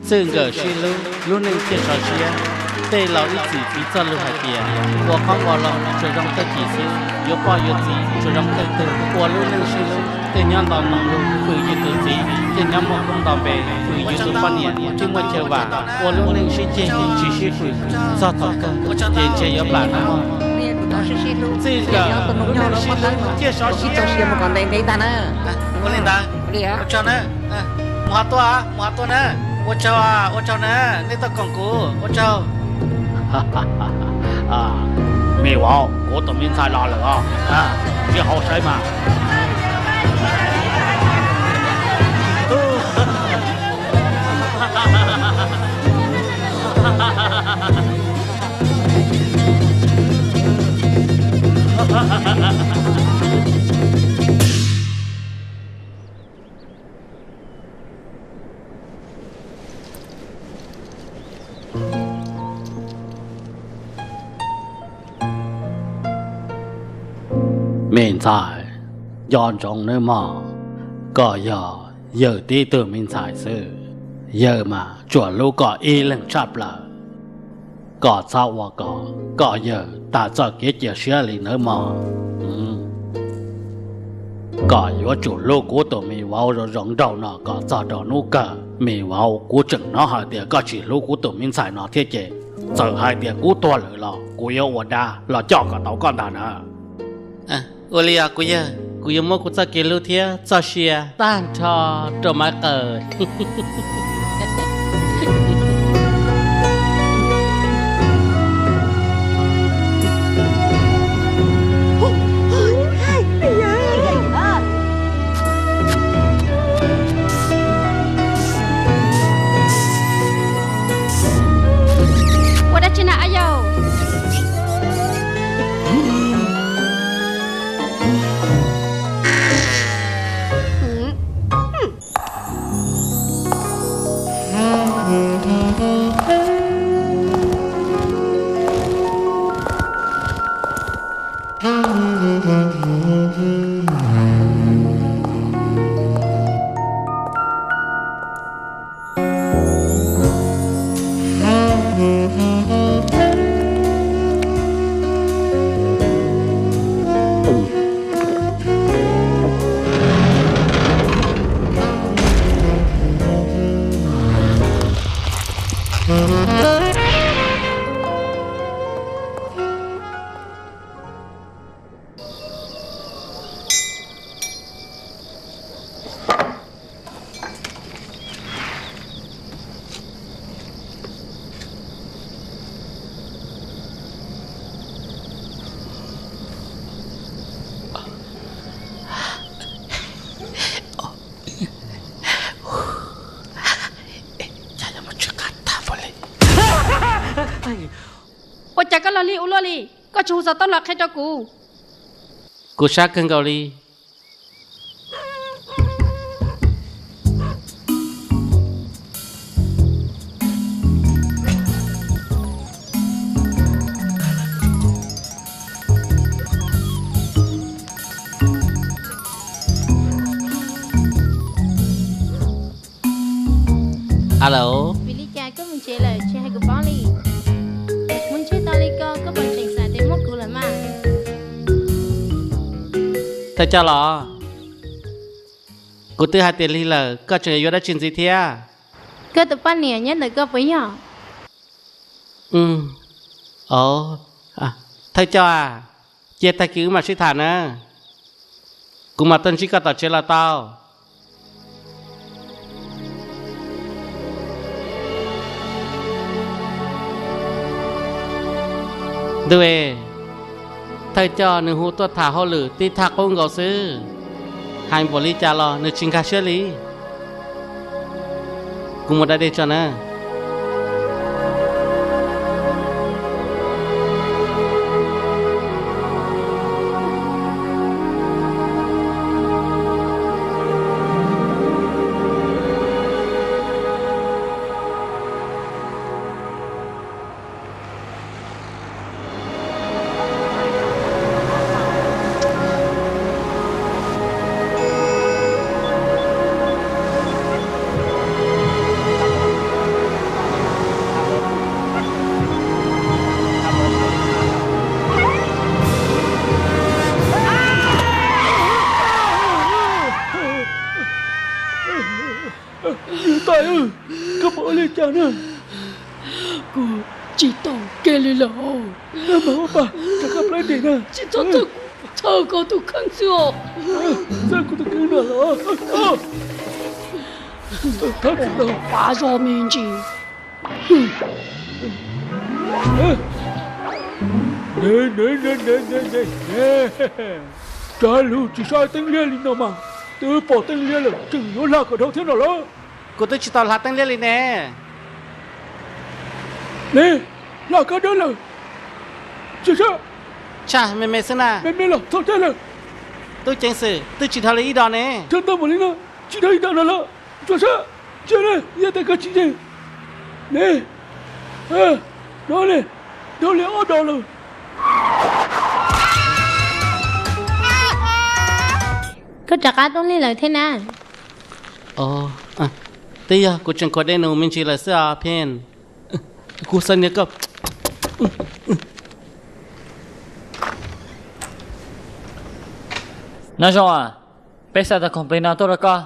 Txij nkawm sib hlub, lub neej thiaj sov siab. Tej laus ib txwm piv txoj lus hais tias, ua qoob ua loo tsuas zoo kawg kis xwb, yuav poj yuav txiv tsuas zoo kawg twg. Ua lub neej sib hlub, tej nyob nto moo lug fwm yus tus txiv, tej nyob muaj koob nto npe fwm yus tus poj niam, thiaj muaj chaw vam. Ua lub neej sib ceg tsis sib fwm, txog thaum kawg ces ntshe yuav plam no mog. Txij nkawm lub neej sib hlub thiaj sov siab. Ua li ntawd, ua tsaug na, mus ho tuaj, mus ho tuaj na. Ua tsaug, ua tsaug na, nej tuaj koom kuv, ua tsaug. Me vauv, kuv tus me ntxhais los lawm os, sib haum saib mas. Me ntxhais, nco ntsoov nawb mog, koj yog yawg tib tug me ntxhais xwb, yawg mas tsuas hlub koj ib leeg tshaj plaws. Koj txhob ua kom koj yawg tag txoj kev cia siab li nawb mog. Koj yuav tsum hlub kuv tus me vauv zoo zoo nraug no kom txog rau hnub kawg. Me vauv, kuv tseem hnov hais tias koj tsis hlub kuv tus me ntxhais no thiab ces, txawm hais tias kuv tuag lawm los kuv yuav ua dab los coj kom tau koj ntag na. Ua li os kuv yawg, kuv yuav muab kuv txoj kev hlub thiab txoj sia tag nrho rau Maiv Qawm. Ua dab tsi na a yau? Ua cas koj los li ua luaj li? Koj tsis hu xov tooj los qhia rau kuv? Kuv sab kawg nkaus li. Alo. Vim li cas koj mus tsev lawm tsis hais kuv paub li? Mus ntsej tau li ko koj puas tseem xav tias muaj kuv lawm mas? Thawj coj los? Kuv twb hais tias lig lawm, koj tseem yuav dab tsi ntxiv thiab? Koj tus poj niam nyob ntawm koj puas yog? Thawj coj a, cia tag kis wb mam sib tham na. Kuv mam tuaj ntsib koj tom tsev los tau. Ntuj, thawj coj nws hu tuaj tham hauj lwm tib thaj qub nkaus xwb, hais npaum li cas los nws tsis nkag siab li. Kuv mus da dej tso na. Koj puas ua li cas na? Kuv tsis tau kev li lawm. Mas ua pab rov qab plab ntes na. Tsis txhob txhawj koj tus kheej xwb os. Txhawj kuv tus kheej no los? Pab zog me ntsis. Cas lug tsis saib teeb liab li no mas, twb pom teeb liab lawm tseem yuav hla kom dhau thiab no lawm. Kuv twb tsis tau hla teeb liab li ne. Ne, hla kab dawb lawm. Tshaj me me xwb na. Me me los txhaum tag lawm. Tub ceev xwm, twb tsis dhau li ib dos ne. Tshaj tau npaum li no, tsis dhau ib dos no lawm. Tsuas sab, cia ne, yog tias koj tsis yeej ne, no ne, dhau li ob dos lawm. Koj rov qab tuaj li lawm thiab na. Twb yog kuv tseem khuam dej num me ntsis lawm xwb os Pheej. Kuv xav nias koj. Nab Zoo, peb xa tau khoom plig no tuaj rau koj.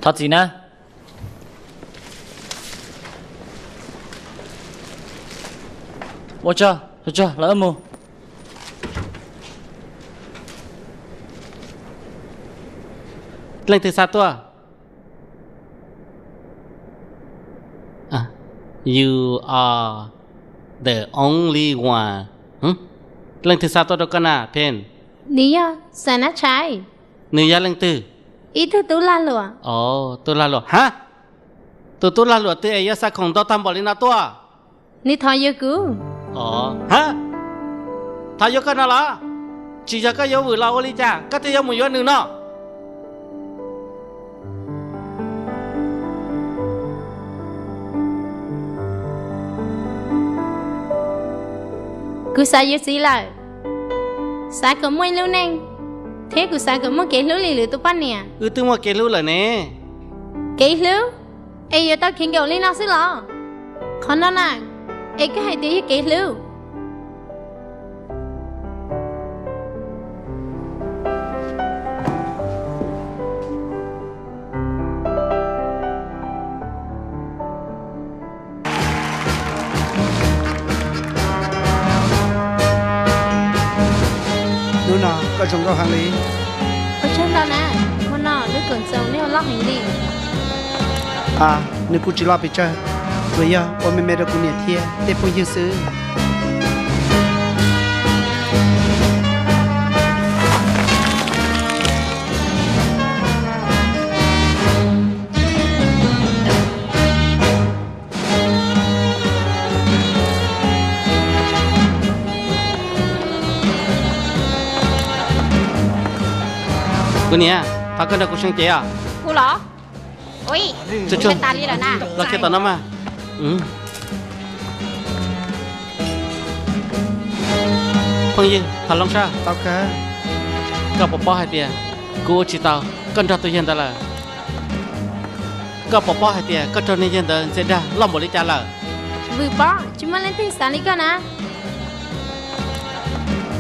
Thov txim na. Ua tsaug, ua tsaug, lawv wb mus. Leej twg xa tuaj? You are the only one. Leej twg xa tuaj rau koj na, Pheej? Nws yog Xav Nab Tshais. Nws yog leej twg? Ib tug tub lag luam. Tub lag luam hab? Tus tub lag luam twg es yuav xa khoom ntau tag npaum li no tuaj? Nws thov yuav kuv. Hab? Thov yuav koj no los? Tsis yog koj yuav vwm los ua li cas koj thiaj yuav mus yuav nws no? Kuv xav yuav txiv lawm, xav kom muaj ib lub neej, thiab kuv xav kom muaj kev hlub li lwm tus poj niam. Wb twb muaj kev hlub lawm ne. Kev hlub? Es yuav tau kheev nkaum li no xwb los? Qhov no na, es koj hais tias yog kev hlub? Hnub no koj zoo nkauj heev li. Ua tsaug ntau na, hmo no lub koom txoos nej ua loj heev li. A, nws kuj tsis loj pes tsawg, tsuas yog ua me me rau kuv niam thiab tej phooj ywg xwb. Kuv niam, thov koj nrog kuv seev cev os. Kuv los? Ua, tas li lawm na. Los kiag tom no mas. Phooj ywg Thov Loob Sab, koj puas paub hais tias kuv ua tsis tau koj nrog tus yawg ntawd lawm? Koj puas paub hais tias koj raug niag yawg ntawd ntxias dag loj npaum li cas lawm? Vwm pob, tsis muaj leej twg xav li koj na.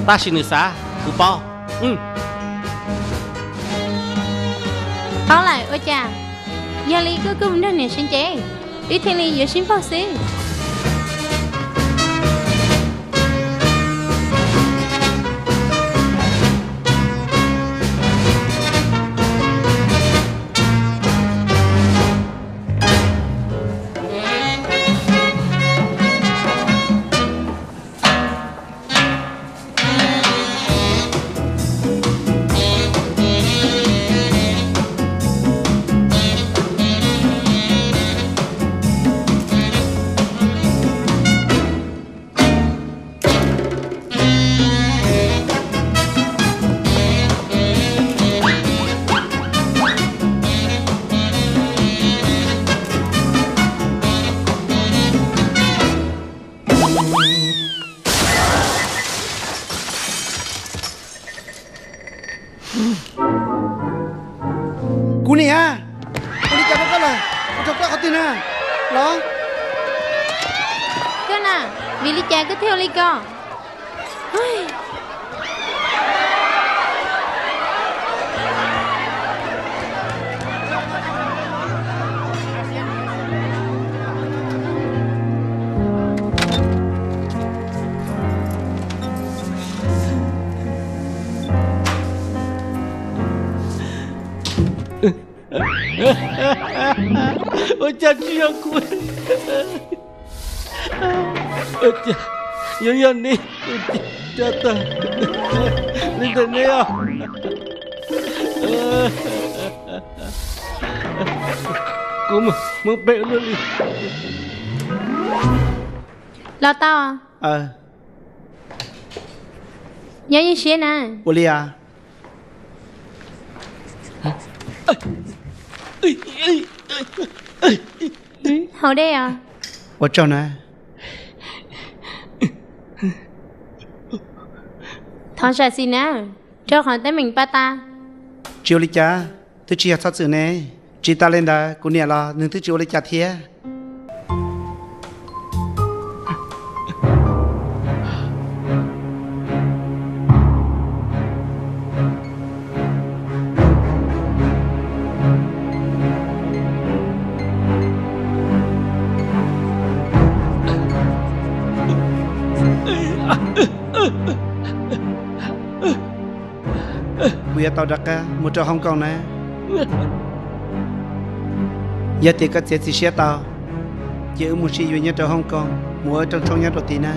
Tab sis nws xav, kuv paub. Paub lawm ua cas? Yog li koj kuj mus nrog niam seev cev, wb thiaj li yuav sib npaug xwb. Kuv niam, ua li cas rau koj lawm? Kuv raug koj qhov twg na? Los, koj na, vim li cas koj thiaj ua li ko? Ua cas tsis yog kuv? Ua cas yuav yog neb? Ua cas tag li ntawm neb os? Kuv mus pem ua luaj li. Los tau. Nyob zoo siab na. Ua li as. Haus dej os. Ua tsaug na. Thov zam txim na, rau qhov teeb meem pab tag. Tsis ua li cas, twb tsis yog txhob txwm ne. Tsis tas li ntawd kuv niam los nws twb tsis ua li cas thiab. Kuv yuav tau rov qab mus rau Hong Kong na. Yog tias koj txiav txim siab tau, ces wb mus sib yuav nyob rau Hong Kong, mus ua rooj tshoob nyob rau tid na.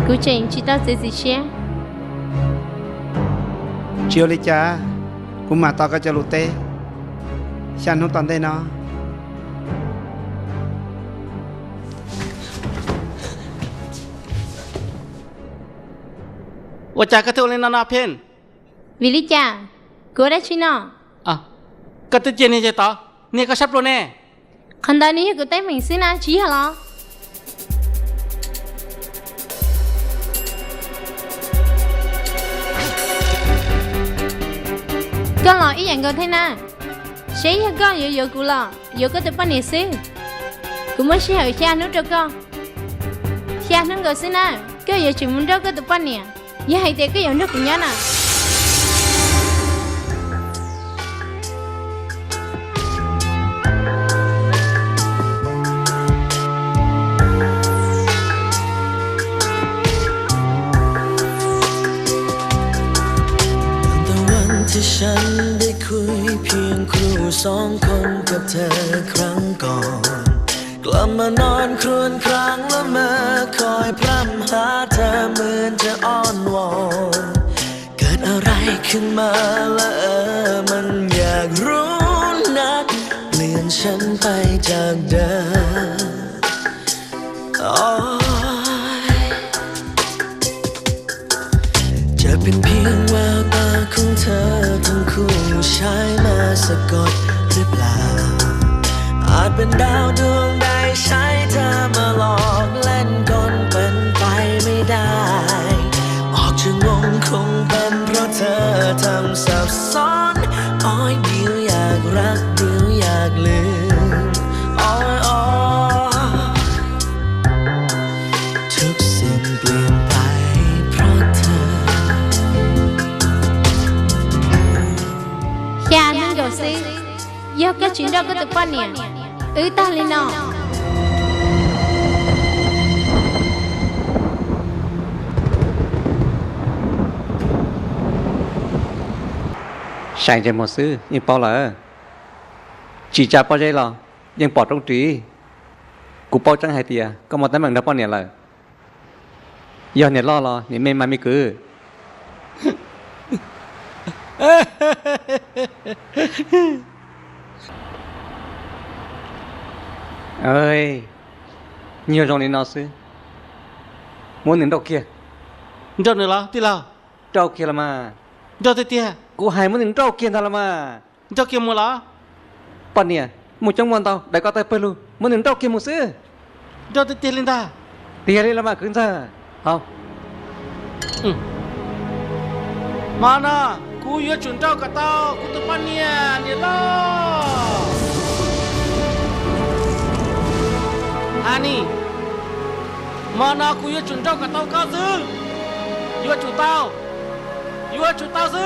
Kuv tseem tsis tau txiav txim siab. Tsis ua li cas, kuv mam tau koj cov lus teb xya hnub tom ntej no. Ua cas koj thiaj ua li no no Pheej? Vim li cas? Kuv ua dab tsi no? Koj twb cia niag yawg tod, niag koj sab pluag ne. Qhov ntawd nws yog kuv teeb meem xwb na, tsis yog los? Koj los ib yam nkaus thiab na. Seb yog koj yuav yuav kuv los yuav koj tus poj niam xwb? Kuv muab sij hawm xya hnub rau koj. Xya hnub nkaus xwb na, koj yuav tsum mus nrauj koj tus poj niam, yog hais tias koj yuav nrog kuv nyob na.ตั้งแต่วันที่ฉันได้คุยเพียงครูสองคนกับเธอครั้งก่อน กลับมานอนครวญครางละเมอคอยพร่ำหาเธอเหมือนจะอ้อนวอน เกิดอะไรขึ้นมาละเออ มันอยากรู้นัก เปลี่ยนฉันไปจากเดิม โอ๊ย จะเป็นเพียงแววตาของเธอทั้งคู่ใช้มาสะกดหรือเปล่า อาจเป็นดาวดวงใดใช้เธอมาหลอกเล่นกลเป็นไปไม่ได้ ออกจะงงคงเป็นเพราะเธอทำสับสน โอ๊ย เดี๋ยวอยากรัก เดี๋ยวอยากลืม โอ๊ย โอ๊ย ทุกสิ่งเปลี่ยนไปเพราะเธอ Xya hnub nkaus xwb, yog koj tsis nrauj koj tus poj niam, wb tag li no. Sai ntsej muag xwb yeej paub lawm, tsis tsa pob zeb los yeej pom roob ris. Kuv paub tseeb hais tias koj muaj teeb meem nrog poj niam lawm. Yog niam loj los niam me mas me kwv. Nyuag zoo li no xwb, muab nws nrauj kiag. Nrauj nws los tij laug? Nrauj kiag los mas. Nrauj tiag tiag. Kuv hais muab nws nrauj kiag ntag los mas. Nrauj kiag mus los? Poj niam, mus coob muaj ntau, daim ko taw pawg lug, muab nws nrauj kiag mus xwb. Nrauj tiag tiag li ntag? Tiag li los mas kwv ntxawg. Hmo no kuv yuav tsum nrauj kom tau kuv tus poj niam niam loj. Anis, hmo no kuv yuav tsum nrauj kom tau koj xwb. Yuav tsum tau, yuav tsum tau xwb.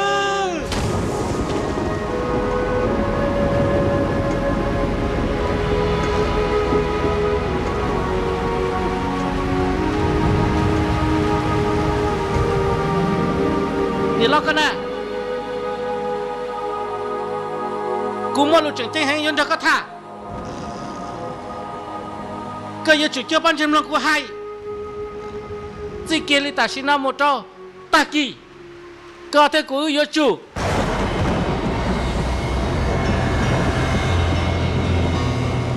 Koj na, kuv muaj lus tseem ceeb heev yuav nrog koj tham. Koj yuav tsum cuab pob ntseg mloog kuv hais. Txij kiag li tam sim no mus rau tag kis, koj thiab kuv wb yuav tsum.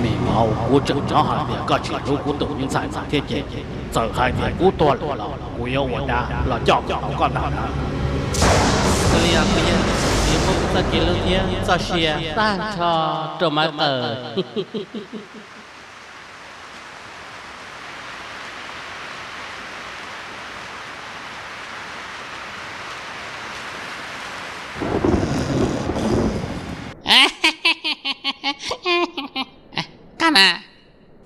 Me vauv, kuv tseem hnov hais tias koj tsis hlub kuv tus me ntxhais ntawd thiab ces, txawm hais tias kuv tuag lawm los kuv yuav ua dab los coj kom tau koj ntag na. Kuv li kuv yeej yuav muab kuv txoj kev hlub thiab txoj sia tag nrho rau Maiv Qawm. Koj na,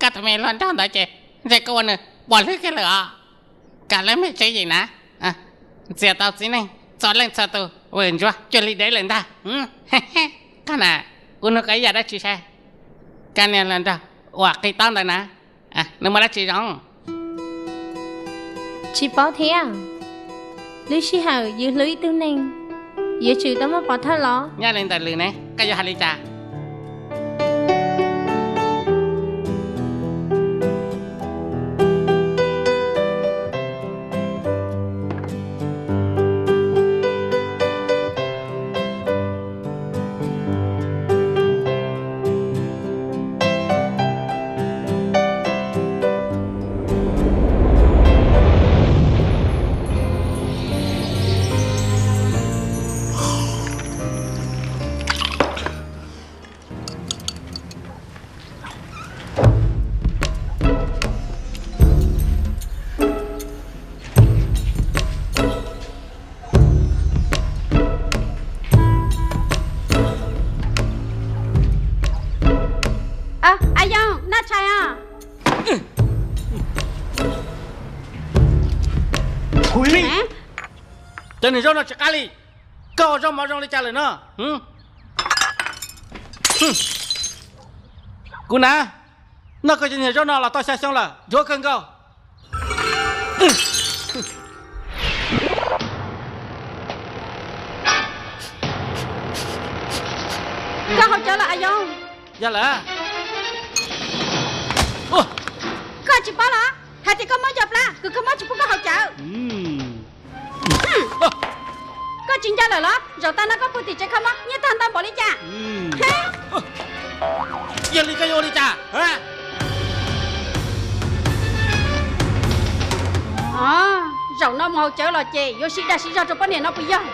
koj tus me hluas nraug ntawd ces ntshe koj ua nws puas hlwb kiag lawm os. Koj lub me tsev yim na, ntxias tau txiv neej txhua leej txhua tus ua ntsuag cuag li dev lawm ntag. Koj na, kuv nug koj ib yam dab tsi saib, koj niag hluas nraug uas qis taub ntawd na, nws muaj dab tsi zoo? Tsis paub thiab. Lub sij hawm yus hlub ib tug neeg, yuav tsum tau muaj pov thawj los. Nyob li ntawd lwm ne koj yuav hais li cas? A Yob, noj tshais os. Cov niag zaub no tsis qab li. Koj ua zaub mov zoo li cas lawm no? Kuv na, noj koj cov niag zaub no los tau xya xyoo lawm, dhuav kawg nkaus. Koj haus cawv los A Yob? Yog lawm. Koj tsis paub los? Hais tias koj mob ncau plab, koj mob tsis pub koj haus cawv. Koj tsis ncau lawm los? Zaum tag no koj pw tim tsev kho mob nyiaj tag ntau npaum li cas? Yog li koj yuav ua li cas? Zaum no mus haus cawv los ces yuav siv dag siv zog rau poj niam no puas yog?